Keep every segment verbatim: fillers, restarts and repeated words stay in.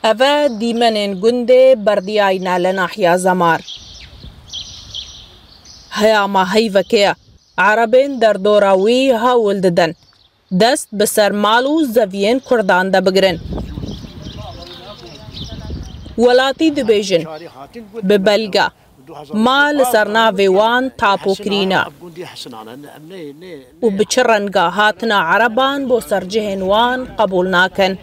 Eve dîmenên gundê Berdiyayne li nahiya Zemar. Heyama heyvekê ye. Erebên derdora wî hewl didin dest bi ser mal û zeviyên Kurdan de bigirin. Welatî dibêjin, bi belge, ma li ser navê wan tapo kirîne û bi çi renga hatina Ereban bo ser cihên wan qebûl nakin.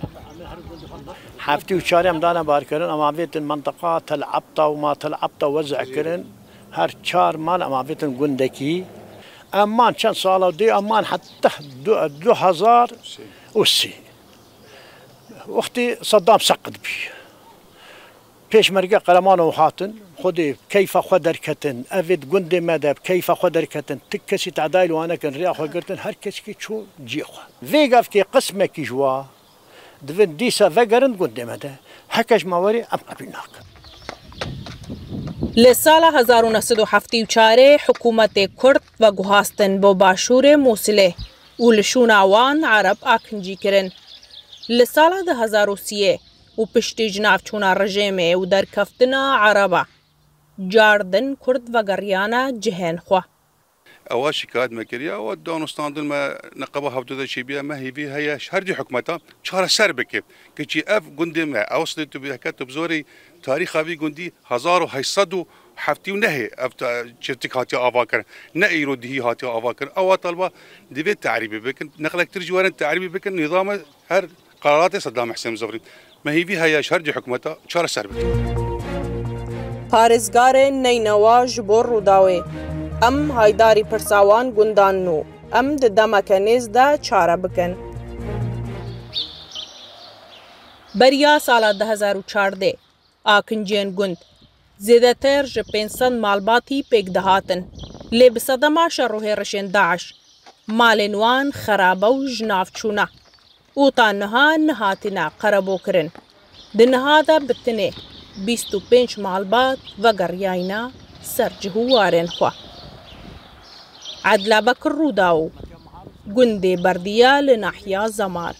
Heftê û çar em dane barkirin, em avêtin mentiqa Tel Ebta û ma Tel Ebta wezî kirin. Her çar mal em avêtin gundekî. Em man çend sala dê em man heta du, du hezar û sê. Wextê Seddam seqit bî. Pêşmerge Qeremanov hatin, xwedê keyfa xwe derketin, evê di gundê me de bi keyfa xwe derketin, ti kesî tedayî li wan nekin, rêya xwe girtin, her kesekî çû ciyê xwe. Vê gavkê qismekî ji wa divin dîsa vegerin gundê me de, heke ji me werê em qebîl nakin. Li sala hezar û neh sed û heftê û çarê hikûmetê Kurd veguhastin bo başûrê Mûsilê û li şûna wan Ereb akincî kirin. Li sala du hezar û siyê û piştî jinavçûna rejêmê û derkeftina Ereba, cardin Kurd vegeriyane cihên xwe. Ewa şikayet me kiriye, ewa danûstandin me neqeba hevdu de çêbiye, me hêvî heye ji her dî hikûmeta çareser bike. Keçî ev gundê me, ew silê tu heke tu bizorî tarîxa vî gundî hezar û heşt sed û heftê û nehê ev çiftik hatiye ava kirin. Ne îro dihî hatiye ava kirin. Ewa talba divê terîbî bikin. Neqlektir ji werin terîbî bikin. Nîzame her qeraratê Seddam Husên bizorî. Me hêvî heye ji her dî hikûmeta çareser bike. Parêzgarên neynewa ji bo Rûdawê. Em haydarî pirsa wan gundan nû. Em di demeke nêz de çare bikin. Beriya sala du hezar û çardeh, akinciyên gund, zêdetir ji pênc sed malbatî pêk dihatin. Lê bi sedema şer û hêrişên DAIŞ, malên wan xerabe û ji nav çûne û ta niha nehatine qerebokirin. Di niha de bi tinê bîst û pênc malbat vegeriyayne ser cih û warên xwe. Edla Bekir Rûdaw, gundê Berdiya li nahiya Zemar.